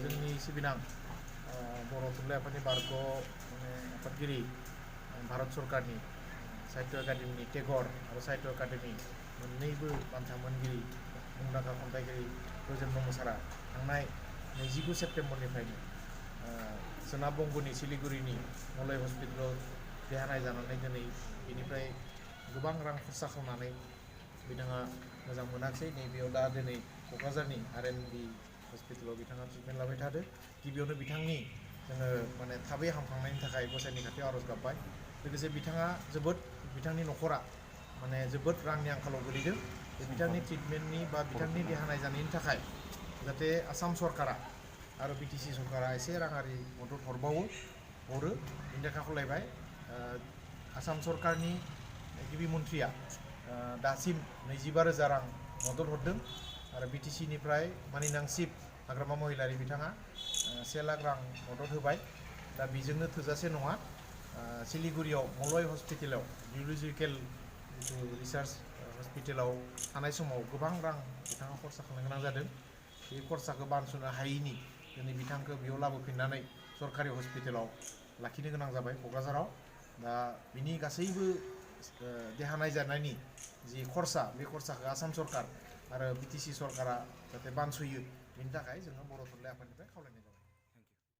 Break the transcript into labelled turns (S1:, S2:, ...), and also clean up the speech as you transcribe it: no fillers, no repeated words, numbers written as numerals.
S1: जोंनि सिबिनां बर' थुनलाइ आफादनि बारग' माने आफादगिरि भारत सरकारनि साहित्य एकाडेमिनि टेगर आरो साहित्य एकाडेमि मोननैबो बान्था मोनगिरि मुंदांखा खन्थाइगिरि ब्रजेन्द्र मोसारा थांनाय 29 सेप्तेम्बरनिफ्रायनो सोनाब बंग'नि सिलिगुरिनि मलय हस्पिटालाव देहा नायजानानै दिनै बेनिफ्राय गोबां रां खरसा खालामनानै बिथाङा मोजां मोनाखिसै नैबेयाव दा दिनै क'क्राझारनि आर.एन.बि हस्पिटालाव बिथाङा ट्रिटमेन्ट लाबाय थादों। गिबियावनो बिथांनि जोङो माने थाबै हामखांनायनि थाखाय गसाइनि खाथियाव आर'ज गाबबाय। लोगोसे बिथाङा बिथांनि न'खरा माने जोबोद रांनि आंखालाव गोलैदों। बिथांनि ट्रिटमेन्टनि बा बिथांनि देहा नायजानायनि थाखाय जाहाथे आसाम सरकारा आरो बिटिसि सरकारा एसे राङारि मदद हरो बिनि थाखाय खावलायबाय। आसाम सरकारनि गिबि मन्थ्रिया दासिम 25,000 रां मदद हरदों आरो बिटिसिनिफ्राय मानिनां चिफ हाग्रामा महिलारि बिथाङा 1 लाख रां मदद होबाय। दा बेजोंनो थोजासे नङा। सिलिगुरियाव मलय हस्पिटालाव निउर'लजिकेल जिथु रिसार्च हस्पिटालाव थानाय समाव गोबां रां बिथाङा खरसा खालामनो गोनां जादों। बे खरसाखौ बानस'नो हायैनि दिनै बिथांखौ बेयाव लाबोफिननानै सरकारि हस्पिटालाव लाखिनो गोनां जाबाय क'क्राझाराव। दा बिनि गासैबो देहा नायजानायनि जि खरसा बे खरसाखौ आसाम सरकार आरो बिटिसि सरकारा जाहाथे बानस'यो बिनि थाखाय जोङो बर' थुनलाइ आफादनिफ्राय खावलायनाय जाबाय।